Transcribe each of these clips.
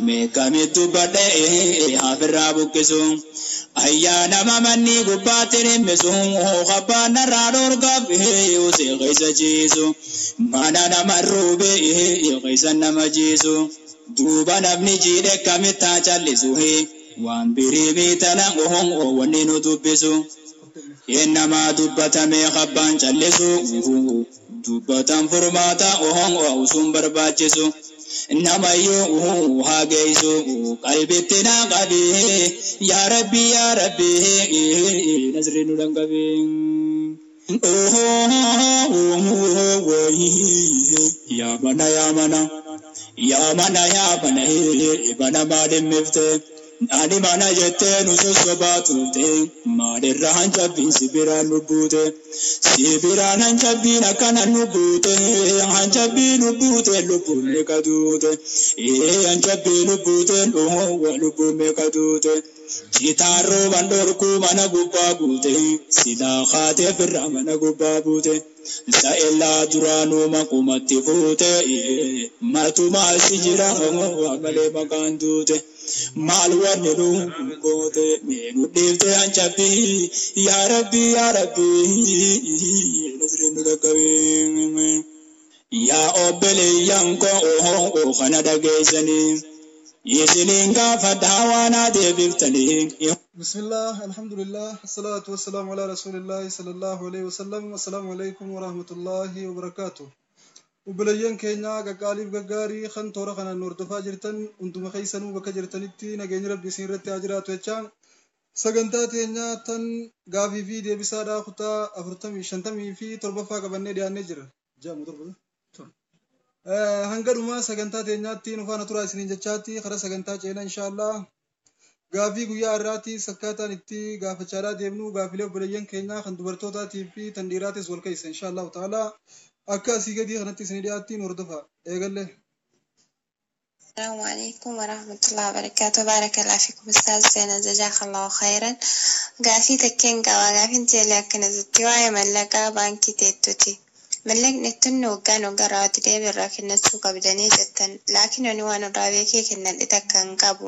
Meeqamitti dubbadhee hafirraa buqqisu. Ayyaana manni gubbaatti dhimmisu. Abbaan narraa dhorkaaf usee keessa ciisu. Mana nama ruubee keessa nama ciisu. Duuba namni jiidhe kamitti haa callisu. Waan birii miitana wanni nu dubbisu. Innamaa dubbatamee abbaan callisu. Dubbatan furmaata usuun barbaachisu. Namayyuu haa geessu qalbitti naa qabee yaa rabbi yaa rabbi nasri nu dhanqabee. Yaa mana yaa mana yaa mana yaa mana bana maaliin miftee ani mana jettee nu sossobaa turte maalirra hanjabbiin si biraan nu buute si biraan hanjabbiin akkana nu buute hanjabbiin nu buute lubbuun meeqa duute hanjabbiin nu buute lubbuun meeqa duute citaan rooban dhorkuu mana gubbaa guute silaa kaatee firraa mana gubbaa buute. Sa'elaa duraanuu maqumatti fuute martumaa si jira malee maqaan duute maal wanni nu goote mee nu dhiifte hanjabbii yaa rabbi yaa rabbi nasriin nu dhaqqabee. Yaa obboleeyyan koo kana dhageessanii isiniin gaafadhaa waan adeebiftanii. بسم الله الحمد لله الصلاة والسلام على رسول الله صلى الله عليه وسلم. السلام عليكم ورحمة الله وبركاته. Obboleeyyan keenya qaqqaaliif gaggaarii kan toora kanaan hordofaa jirtan hunduma keessanuu bakka jirtanitti nageenyi rabbi isin irratti haa jiraatu jechaan sagantaa teenya tan gaafii fi deebisaadhaa kutaa 57ffaa qabannee dhiyaannee jira. Jaamu torba. Hanga dhumaa sagantaa teenyaatti nu faana turaa isiniin jechaatti karaa sagantaa ceenaa inshaallah. Gaafii guyyaa har'aatti sakkaataan itti gaafachaadhaa deemnu gaafilee obboleeyyan keenyaa kan dubartootaatii fi tan dhiiraatis wal keessa inshaallahu ta'ala. Akka asii gadii kanatti isin dhiyaattiin hordofa eegalle. السلام عليكم ورحمة الله وبركاته. بارك الله فيكم أستاذ زينب، جزاك الله خيرا. Gaafii takkeen qaba. Gaafiin tiyya akkana jetti: waa'ee mallaqaa baankii teettuti. Mallaqni tun waggaan waggaa raawwatu deebii irraa kennachuu qabdanii jettan. Laakiin ani waan irraa beekee kennadhe takka hin qabu.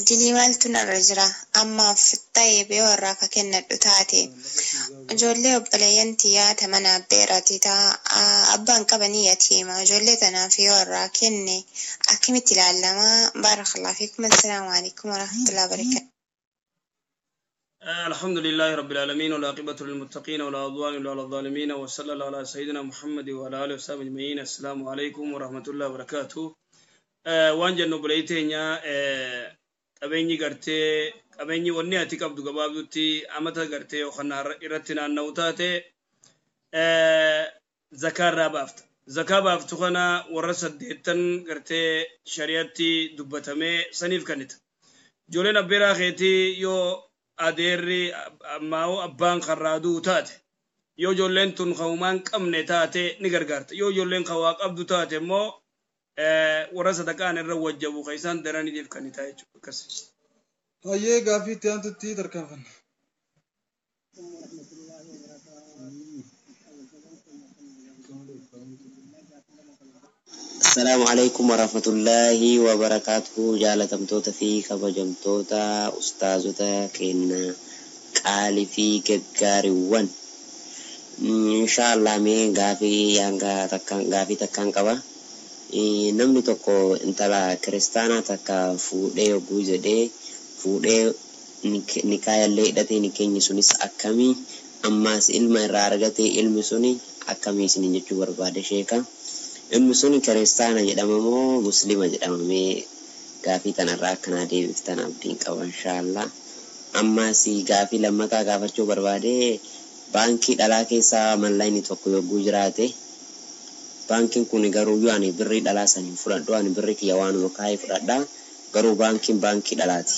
Dilii maaltu narra jira? Ammaaf ta'ee biyoo irraa ka kennadhu taate. Ijoollee obboleeyyan tiyyaa ta mana abbeeraati ta'a. Abbaan qabanii yatiima. Ijoollee tanaaf yoo irraa kenne akkamitti ilaallama? Baarakallahu fiikum. Assalaamu alaikum warahmatullahi wabarakatuh. الحمد لله رب العالمين والعاقبة للمتقين ولا عدوان إلا على الظالمين وصلى الله على سيدنا محمد وعلى آله وصحبه أجمعين. السلام عليكم ورحمة الله وبركاته. Waan jennu obboleeyyi qabeenyi gartee qabeenyi wanni ati qabdu gabaabdutti amata gartee yookaan irratti naanna'u taate zakaa irraa baafta. Zakaa baaftu kana warra 8 gartee shari'atti dubbatamee saniif kennita. Ijoolleen abbeeraa keetii yoo adeerri ammaa'u abbaan karraa du'u taate yoo ijoolleen tun ka'umaan qabne taate ni gargaarta. Yoo ijoolleen kawaa qabdu taate immoo warra sadaqaan irra wajjabu kan isaan daraniif kennita jechuudha. Akkas. Hayyee gaafii itti aantutti tarkaanfanna. Assalaamu alaikum warahmatullaahi wabarakaatuhu. Jaalatamtoota fi kabajamtoota ustaazota keenya qaalii fi gaggaariiwwan. Inshaallah mee gaafii hanga takkaan gaafii takkaan qaba. Namni tokko intala kiristaanaa takka fuudhee yogguu jedhee fuudhee nikaayallee hidhatee nikeenyi sunis akkamii ammaas ilma irraa argate ilmi suni akkamii isiniin jechuu barbaade sheeka. Ilmi sun kiristaana jedhama moo muslima jedhama mee gaafii tanarraa akkanaa deebiftan abdiin qaba inshaallah. Ammaas gaafii lammataa gaafachuu barbaade baankii dhalaa keessaa mallaqni tokko yogguu jiraate baankiin kun garuu yoo ani birrii dhalaa san hin fudhadhu ani birrii kiyya waanuma kaayee fudhadha garuu baankiin baankii dhalaati.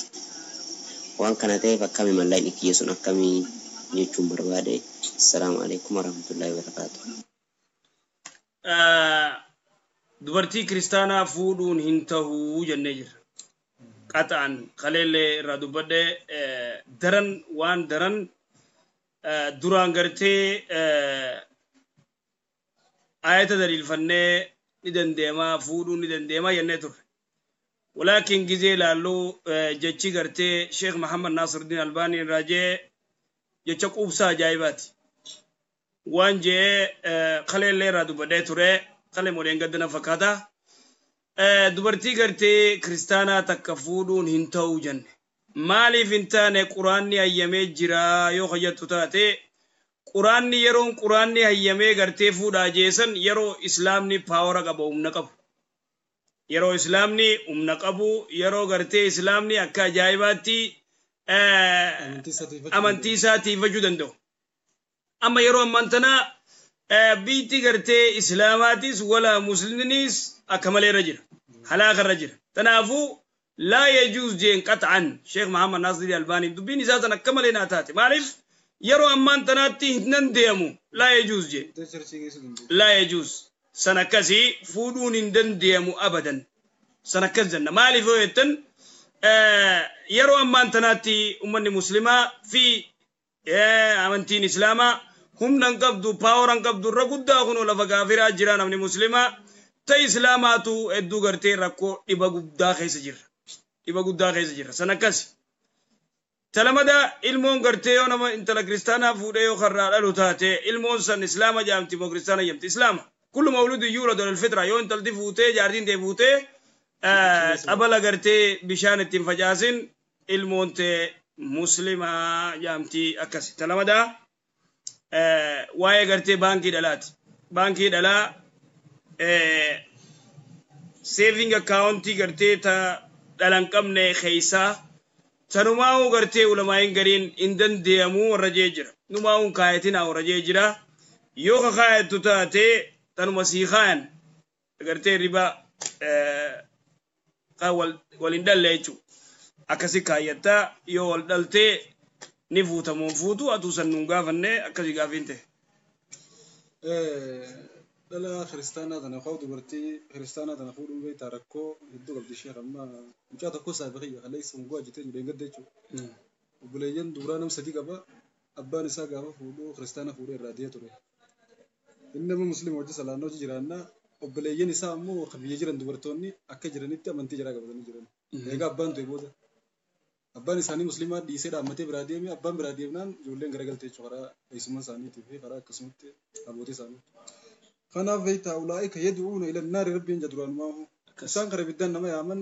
Waan kana ta'eef akkami mallaqni kiyya sun akkamii jechuun barbaade. Assalaamu alaikum warahmatullahi wabarakaatuh. Dubartii kiristaanaa fuudhuun hin tahuu jennee jirra. Qaxaan kaleellee irraa dubbadhee daran waan daran duraan gartee ayata daliilfannee ni dandeemaa fuudhuun ni dandeemaa jennee turre. Walaakin gizee laalluu jechi gartee Sheekh Muhammad Naasiruddin Albaanii irraa jee jecha quubsaa ajaa'ibaati. Waan jee kaleellee irraa dubbadhee ture kalee moodeen gaddana fakkaata. Dubartii gartee kiristaanaa takka fuudhuun hin ta'uu jenne. Maaliif hin taane? Quraanni hayyamee jira yoo kayyattu taate, quraanni yeroon quraanni hayyamee gartee fuudhaa jeesan yeroo islaamni power qaba, humna qabu. Yeroo islaamni humna qabu, yeroo gartee islaamni akka ajaa'ibaatti amantii isaa tiifachuu danda'u. Amma yeroo ammaan tana biitti gartee islaamaatis wala muslimnis akka malee irra jira. Halaaka irra jira. Kanaafuu laa yajuuz jeen qax'an Sheekh Muhammad Naasir Albaanii dubbiin isaa tan akka malee naa taate. Maaliif? Yeroo ammaan tanaatti hin dandeeyamu, laa yajuuz jee. Laa yajuuz. San akkasii fuudhuun hin dandeeyamu abadan. San akkas jenna. Maaliif yoo jettan, yeroo ammaan tanaatti uummanni muslimaa fi amantiin islaamaa humna hin qabdu, power hin qabdu, irra guddaa kunoo lafa gaafiraa jira namni muslimaa. Ta islaamaatu hedduu gartee rakkoo dhiba guddaa keessa jira. Dhiba guddaa keessa jira. San akkasi. Talamada ilmoon gartee yoo nama intala kiristaanaa fuudhee yoo karraa dhalu taate, ilmoon san islaama jaamti moo kiristaana jaamti? Islaama. Kullu mawludin yuuladu alal fitra. Yoo intalti fuutee, jaartiin ta'e fuutee, xabala gartee bishaan ittiin facaasin, ilmoon ta'e muslimaa jaamti akkasi. Talamada waa'ee gartee baankii dhalaati. Baankii dhalaa, saving accountii gartee ta dhala hin qabne keeysaa sanumaa'uu gartee ulamaa'iin gariin hin dandeeyamuu warra jee jira. Numaa'uun kaayatinaa warra jee jira. Yoo ka kaayattu taate, tanuma sii kaayan gartee riba kan wal hin dhalle jechuudha. Akkasi kaayyattaa, yoo wal dhaltee ni fuutamuun fuutu atuu san nuun gaafanne akkasi gaafiin ta'e. Dhala kiristaanaa tana yookaan dubartii kiristaanaa tana fuudhuun beektaa rakkoo hedduu qabdi ishee. Amma mucaa tokko saafi kiyya kaleessa muguu hojjetee jiru gadda jechuudha. Obboleeyyan dubaraa nama sadii qaba. Abbaan isaa gaafa fuudhuu kiristaana fuudhee irraa deee ture. Inni nama musliima hojii salaannoo hojii jiraannaa, obboleeyyan isaa ammoo kan biyya jiran dubartoonni akka jiranitti amantii jaraa qabatanii jiran. Egaa abbaan du'e booda abbaan isaanii musliimaa dhiisee dhaammatee biraa deeme. Abbaan biraa deemnaan ijoolleen garagalte jechuudha, karaa eessummaa isaaniitii fi karaa akkasumatti abbootii isaanii. Kanaaf beektaa, ulaa'ika yad'uuna ila naari rabbiin jedhu duraanumaa. Isaan karaa ibiddaan nama yaaman.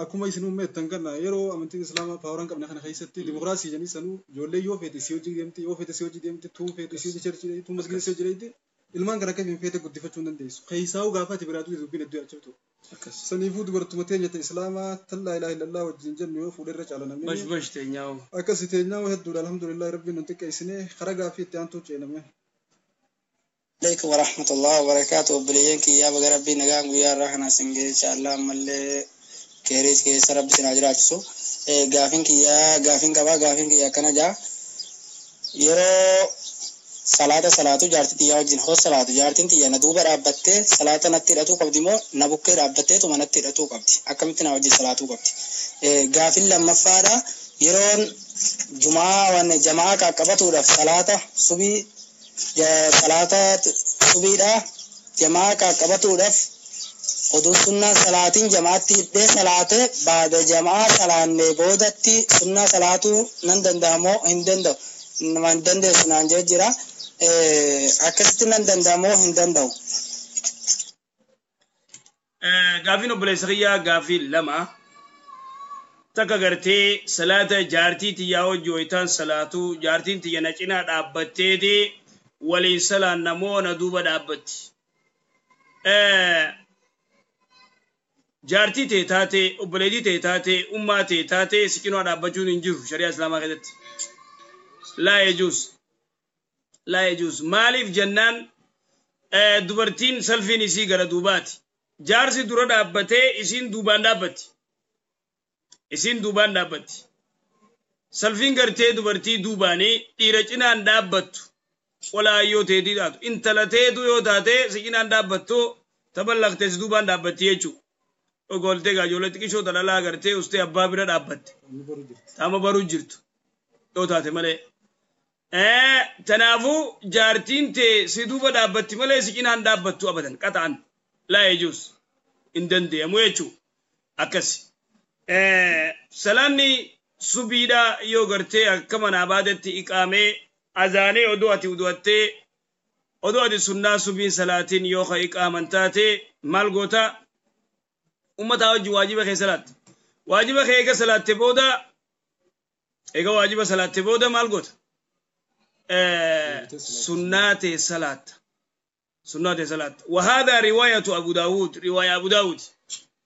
Akkuma isin uummeettan kana, yeroo amantiin islaamaa power hin qabne kana keessatti dimokiraasii jedhanii sanuu ijoollee yoo feete si hojii deemti, yoo feete si hojii deemti, tuu feete si hojii churchii tuu masgiida si hojii deemti, ilmaan kana akka hin feete guddifachuu hin dandeessu. Keessaa'uu gaafa ati biraatu dubbiin hedduu yaachiftu. Saniifuu dubartuma teenya ta'e islaamaa tan laa ilaaha illallah wajjin jennu yoo fuudhe irra caala namni. Bash bash teenyaa'u. Akkasi teenyaa'u hedduudha, alhamdulillah, rabbiin nu xiqqeessine karaa gaaffii itti aantuu ceename. عليكم ورحمة الله وبركاته. Obboleeyyan kiyyaa, baga rabbii nagaan guyyaa irraa kana isin ga'e. Insha Allah ammallee keeriis keessa rabbi isin haa jiraachisu. Gaafin kiyyaa, gaafin qabaa, gaafin kiyya akkana jaa: yeroo salaata salaatu jaartii tiyyaa wajjin hoo salaatu, jaartiin tiyya na duuba dhaabbattee salaata natti hidhatuu qabdi moo na bukkee dhaabbatteetuma natti hidhatuu qabdi? Akkamitti na wajjin salaatuu qabdi? Gaafin lammaffaadha, yeroon jumaa waan jamaa qaqqabatuudhaaf salaata subii, salaata subiidha jamaa qaqqabatuudhaaf oduu sunnaa salaatiin jamaatti hidhee salaate, baada jamaa salaannee boodatti sunnaa salaatuu nan danda'amoo hin danda'u? Hin dandeessu naan jee jira. Akkasitti nan danda'amoo hin danda'u? Gaafiin obboleessa kiyyaa gaafii lama. Takka gartee salaata jaartii tiyyaa hojii wayitaan salaatuu jaartiin tiyya na cinaa dhaabbatteeti waliin salaan namoo na duuba dhaabbatti? Jaartii ta'e taate, obboleettii ta'e taate, ummaa ta'e taate, si cinaa dhaabbachuun hin jiru shari'aa islaamaa keessatti. Laa yajuuz. Laa yajuuz. Maaliif jennaan, dubartiin salfiin isii gara duubaati. Jaarsi dura dhaabbatee isiin duubaan dhaabbatti. Isiin duubaan dhaabbatti. Salfiin gartee dubartii duubaanii dhiira cinaan dhaabbattu. Walaayyoo teetii taatu. Intala teetu yoo taate si cinaan dhaabbattu, taballaqtee si duubaan dhaabbatti jechuudha. Ogoltee gaa ijoollee xiqqishoo dhalaa gartee ustee abbaa bira dhaabbatte. Taama baruu jirtu. Yoo taate malee. Tanaafuu jaartiin tee si duuba dhaabbatti malee si cinaan dhaabbattu abadan qaxa'an. Laa yajuuz. Hin dandeeyamu jechuudha. Akkasi. Salaanni subiidhaa yoo gartee akka manaa baatetti iqaamee azaanee oduu ati udu'attee oduu ati sunnaa subiin salaatiin yoo ka iqaaman taate maal goota? Ummataa wajji waajiba kee salaatte. Waajiba kee eega salaatte booda, eega waajiba salaatte booda maal goota? Sunnaa tee salaatta. Sunnaa tee salaatta. وهذا رواية أبو داود، رواية أبو داود.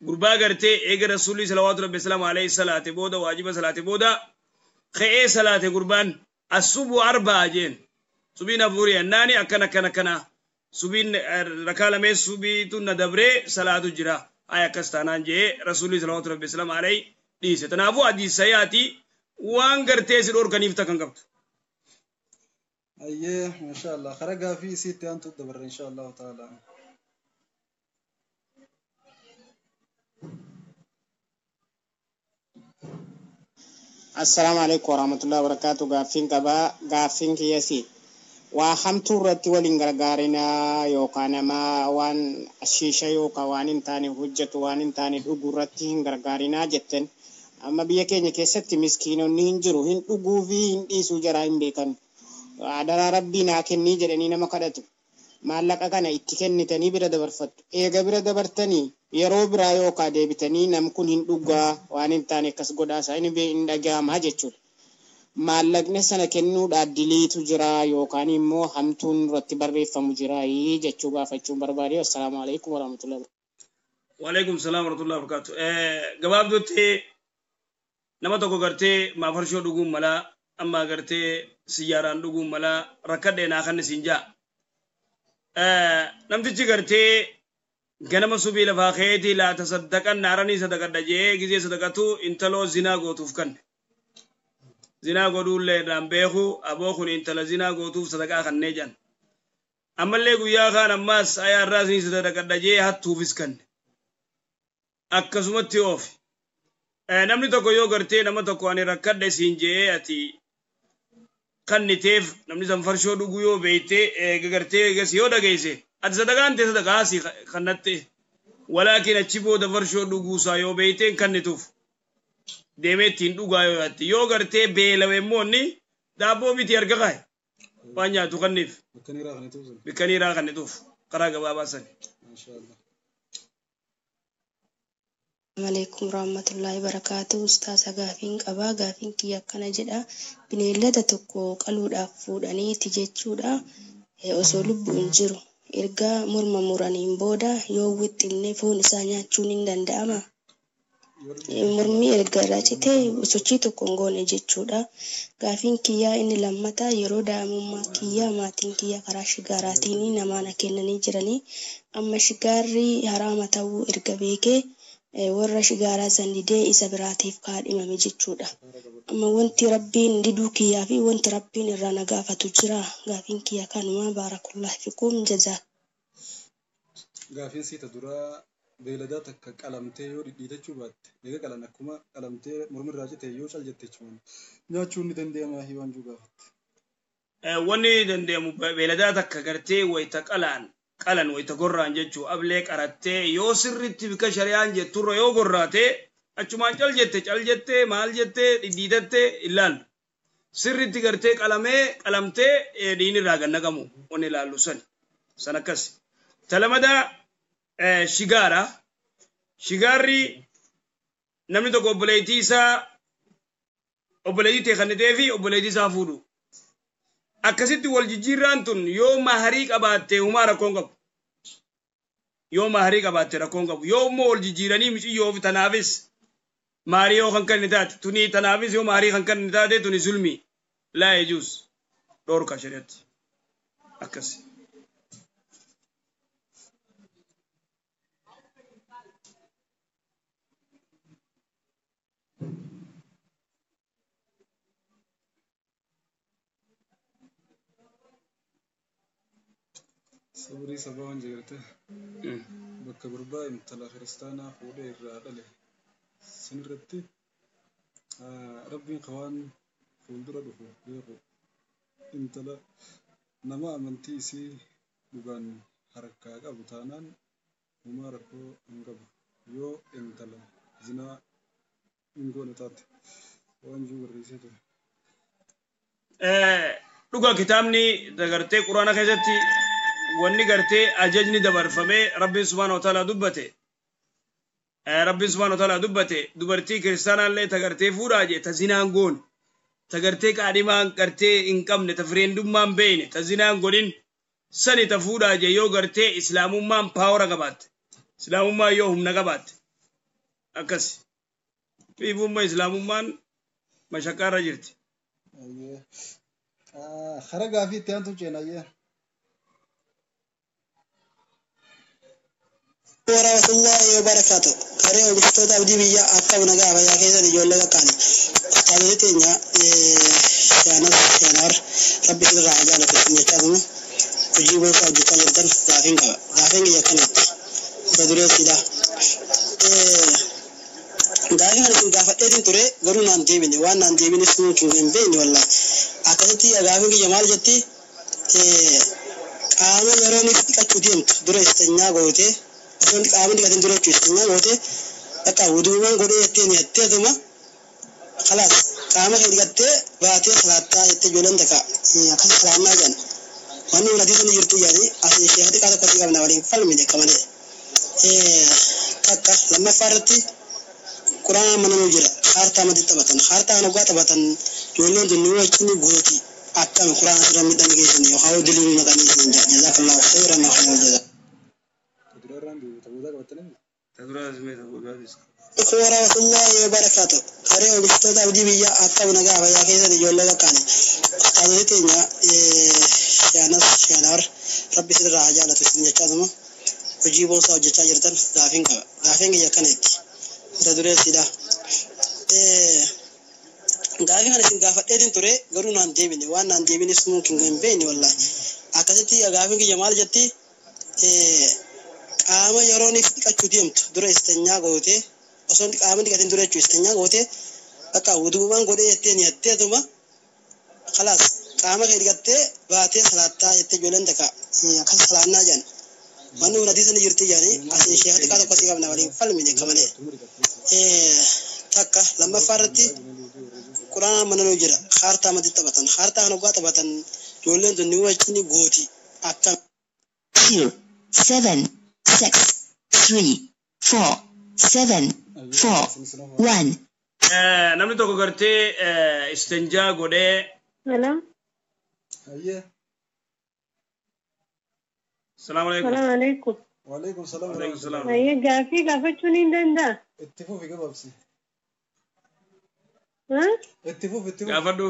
Gurbaa gartee eega Rasuulli salawaatu rabbi salaamu alayhi salaate booda, waajiba salaate booda ka'ee salaate. Gurbaan "الصبح أربع" jeen, subiin afurii annaani akkana akkana akkana, subiin rakaa lameen subiitu na dabree salaatu jira ay akkas taanaan jee, Rasuulli salawaatu rabbi salaamu alayhi dhiise. Tanaafuu hadiis sayaati waan gartee si dhorkaniif takkan qabdu. Ayyee, masha Allah. Karaa gaafii isiitti aantu dabarra insha Allahu ta'ala. Assalaamu alaikum warahmatullahi wabarakatuh. Gaaffiin qabaa, gaaffiin kiyyasi. Waa hamtuu irratti waliin gargaarinaa yookaan nama waan shiisha yookaan waan hin taane hojjetu, waan hin taane dhuguu irratti hin gargaarinaa jetten. Amma biyya keenya keessatti miskiinonni hin jiru, hin dhuguu fi hin dhiisuu jaraa hin beekan. Adaraa Rabbii naa kennii jedhanii nama kadhatu. Maallaqa kana itti kennitanii bira dabarfattu. Eega bira dabartanii yeroo biraa yookaan deebitanii nam kun hin dhugaa, waan hin taane akkas godhaa isaa hin dhaga'amaa jechuudha. Maallaqni sana kennuudhaan diliitu jira yookaan immoo hamtuun irratti barreeffamu jira jechuu gaafachuun barbaade. Assalaamu alaikum warahmatullahi wabarakatuh. Waalaikum salaam warahmatullahi wabarakatuh. Gabaabdutti nama tokko gartee maafarshoo dhuguun malaa, amma gartee siyyaaraan dhuguun malaa, rakkadhee naa kan isin jaa. Namtichi gartee ganama subii lafaa keetii laata saddaqan naaranii sadaqadha jee gizee sadaqatu intaloo zinaa gootuuf kanne. Zinaa godhuullee irraan beeku, aboo kun intala zinaa gootuuf sadaqaa kannee jedhan. Ammallee guyyaa kaan ammaas ayaa irraa isin sadaqadha jee hattuufis kanne. Akkasumatti oofi. Namni tokko yoo gartee nama tokko ani rakkadhe siin jee ati kanniteef, namni san farshoo dhuguu yoo beeyte, gartee eegas yoo dhageesse, ati sadaqaan ta'e sadaqaa si kannatte, walaakin achi booda farshoo dhuguusaa yoo beeyte hin kannituuf. Deemee ittiin dhugaa yoo yaatti, yoo gartee beelawe immoo inni daabboo biti arga kaa'e waan nyaatu kanniif. Bikkaniiraa kanituuf sun. Bikkaniiraa kannituuf karaa gabaabaa sani. Masha Allah. Alaikum warahmatullahi wabarakatuh. Ustaaza, gaafiin qabaa. Gaafiin kiyya akkana jedha. Bineeldota tokko qaluudhaaf fuudhaniiti jechuudha. Osoo lubbuun jiru erga morma muraniin booda yoo wixxinne foon isaa nyaachuun hin danda'ama? Mormi erga irraa citee sochii tokko hin goone jechuudha. Gaafiin kiyyaa inni lammataa, yeroo daa'imummaa kiyyaa maatiin kiyya karaa shigaaraatiin namaa na kennanii jiranii. Amma shigaarri haraama ta'uu erga beekee warra shigaaraa san didee isa biraatiif kaadhimame jechuudha. Amma wanti Rabbiin diduu kiyyaa fi wanti Rabbiin irraa na gaafatu jira. Gaafiin kiyya kanuma. Baarakullahi fikum, jazaa. Gaafiin siita duraa beeyladaa takka qalamtee yoo dhidhiitachuu baatte, eega qalan akkuma qalamtee mormirraa cite yoo cal jette jechuun nyaachuun ni danda'amaa waan jiru gaafatte. Wanni danda'amu, beeyladaa takka gartee wayita qalaan qalan, wayita gorraan jechuu, ablee qarattee yoo sirritti bika shari'aan jetturra yoo gorraate, achumaan cal jette cal jette maal jette dhidhiitatte ilaallu. Sirritti gartee qalamee qalamtee dhiin irraa gannaqamu wanni ilaallu san. San akkas. Talamadaa shigaara. Shigaarri namni tokko obboleettii isaa, obboleettii ta'e kannitee fi obboleettii isaa fuudhu. Akkasitti wal jijjiirraan tun yoo maharii qabaatte humaa rakkoon qabu. Yoo maharii qabaatte rakkoon qabu. Yoo immoo wal jijjiiranii miciyyoo fi tanaafis maharii yoo kan kenni taate, tuni tanaafis yoo maharii kan kenni taate, tuni zulmi, laa yajuuz, dhorka shari'atti. Akkasi. Sabrii sabaa waan jegarte bakka gurbaa intala kiristaanaa fuudhee irraa dhale sanirratti Rabbiin kawaan fuuldura dhufu beeku, intala nama amantii isii dhugaan harkaa qabu taanaan homaa rakkoo hin qabu, yoo intala zinaa hin goone taate waan jiru barreessee ture. Dhuga kitaabni gartee quraana keessatti wanni gartee ajajni dabarfamee Rabbiin subhaanahu wa ta'ala dubbate. Rabbiin subhaanahu wa ta'ala dubbate dubartii kiristaanaallee ta gartee fuudhaa jee ta zinaan goone ta gartee qaadhimaan gartee hin qabne ta fireendummaan beeyne ta zinaan godhin sani ta fuudhaa jee yoo gartee islaamummaan paawara qabaatte islaamummaan yoo humna qabaatte akkas fiifumma islaamummaan mashaqaarra jirti. Kara gaafii itti aantu ceena ayyee. Warahmatullahi wabarakatuh. Karee oomishtoota abdii biyyaa akka buna gaafa yaa keessan ijoollee qaqqaali. Ustaazota teenya shaanas shaanaar rabbi sirraa haa jaalatu isin jechaa tuma hojii boonsaa hojjechaa jirtan gaafiin qaba. Gaafiin kiyya akkanatti. Mata duree siidhaa. Gaafii kana isin gaafadheetiin ture garuu naan deebine waan naan deebine sun hin beekne wallaahi. Akkasitti gaafiin kiyya maal jetti qaama yeroo inni dhiqachuu deemtu dura istanyaa gootee osoo qaama dhiqatin dura jechuun istanyaa gootee bakka wuduuwwan godhee jettee niyatteetuma khalaas qaama kee dhiqattee baatee salaattaa jettee ijoolleen takka akkas salaannaa jedhan. Wanni kun hadiisa ni jirtu jedhanii asii sheeka xiqqaa tokko si qabna waliin falmine akka malee. Takka lammaffaa irratti quraana mana nu jira kaartaa madi taphatan kaartaa kana dhugaa taphatan ijoolleen tun nu wajjin gooti akkami quraana sirra miidhaan geessanii yookaan dilii maqanii isin jedha jazaakallahu khayran wa khayral jazaa. Warahmatullahi wabarakatuh. Karee oomishtoota abdii biyyaa akka buna gaafa yaa keessan ijoollee qaqqaali. Ustaazota teenya shaanas shaanaar rabbi sirraa haa jaalatu isin jechaa tuma hojii boonsaa hojjechaa jirtan gaafiin qaba. Gaafiin kiyya akkanatti. Mata duree siidhaa. Gaafii kana isin gaafadheetiin ture garuu naan deebine waan naan deebine sun hin beekne wallaahi. Akkasitti gaafiin kiyya maal jetti qaama yeroo inni dhiqachuu deemtu dura istanyaa gootee osoo qaama dhiqatin dura jechuun istanyaa gootee bakka wuduuwwan godhee jettee niyatteetuma khalaas qaama kee dhiqattee baatee salaattaa jettee ijoolleen takka akkas salaannaa jedhan. Wanni kun hadiisa ni jirti jedhanii asii sheeka xiqqaa tokko si qabna waliin falmine akka malee. Takka lammaffaa irratti quraana mana nu jira kaartaa madi taphatan kaartaa kana dhugaa taphatan ijoolleen tun ni wajjin gooti akka. 2 7 6 3 4 7 4 1. Namni tokko gartee istinjaa godhee. Hello. Ayyee. Salaamu alaikum. Salaamu alaikum. Waalaikum salaam. Waalaikum salaam. Ayyee gaafii gaafachuun hin danda'a. Itti fufi gabaabsi. Itti fufi itti fufi. Gaafadhu.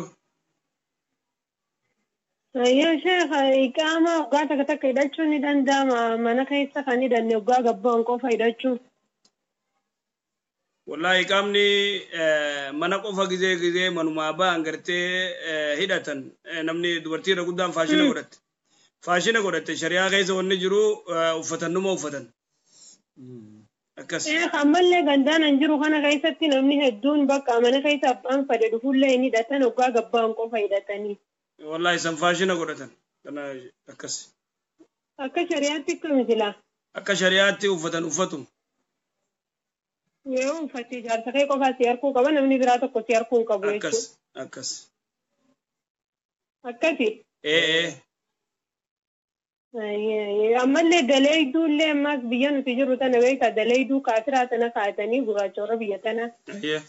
Ayyee sheekh iqaama waggaa takka takka hidhachuun ni danda'ama mana keessa kan hidhanne waggaa gabbaan qofa hidhachuun. Wallahi iqaamni mana qofa gizee gizee manumaa ba'an gartee hidhatan namni dubartii irra guddaan faashina godhatte. Faashina godhatte shari'aa keessa wanni jiru uffatannuma uffatan. Akkas. Ammallee gandaan an jiru kana keessatti namni hedduun bakka mana keessa abbaan fedhe dhufullee hin hidhatan waggaa gabbaan qofa hidhatanii. Wallahi san faashina godhatan. Kana akkas. Akka shari'aatti akkami silaa? Akka shari'aatti uffatan uffatu. Yoo uffatte jaarsa kee qofaa si harkuu qaba namni biraa tokko si harkuu hin qabu Akkas jechuudha. akkas. Akkasi. Ee. Ammallee daleeyduullee ammaas biyya nuti jirru tana beektaa daleeyduu kaafiraa tana kaa'atanii gurraacha warra biyya tana. Ayyee.